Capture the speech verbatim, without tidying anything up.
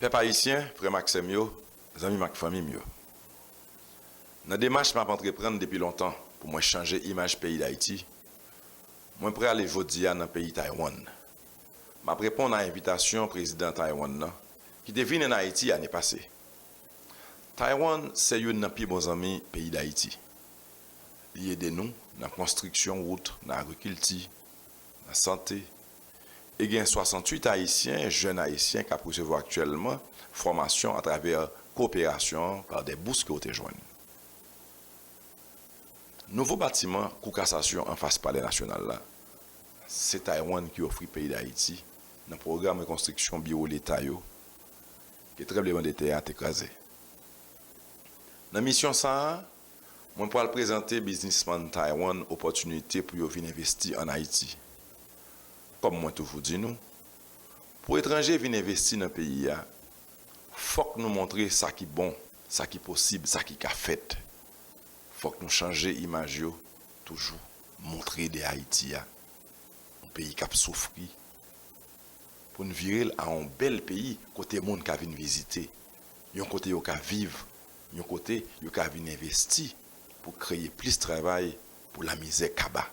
Pèp ayisyen, frè m ak sè m yo, zanmi m ak fanmi m yo. Nan demach m ap antreprann depi lontan pou mwen chanje imaj peyi Dayiti, mwen prale jodi a nan peyi Taywann. M ap reponn a envitasyon prezidan Taywann nan, ki te vin ann Ayiti ane pase. Taywann se youn nan pi bon zanmi peyi Dayiti. Li ede nou nan konstriksyon wout, nan agrikilti, nan sante, e gen swasanntuit Ayisyen, jèn Ayisyen, k ap resevwa aktyèlman fòmasyon atravè koperasyon an pa de bous ke w te jwenn. Nouvo batiman Kou Kasasyon anfas Palè Nasyonal la, se Taywann ki ofri peyi Dayiti nan pwogram rekonstriksyon biwo Leta yo ke tranblemanntè a te kraze. Nan misyon sa a, mwen pral prezante biznismann Taywann opòtinite pou yo vin envesti ann Ayiti. Kòm mwen toujou di nou, pou etranje vin envesti nan peyi a, fòk nou montre sa ki bon, sa ki posib, sa ki ka fèt. Fòk nou chanje imaj yo toujou, montre de Ayiti a, yon peyi k ap soufri, pou n vire l a yon bèl peyi kote moun ka vin vizite, yon kote yo ka viv, yon kote yo ka vin envesti pou kreye plis travay, pou lamizè kaba.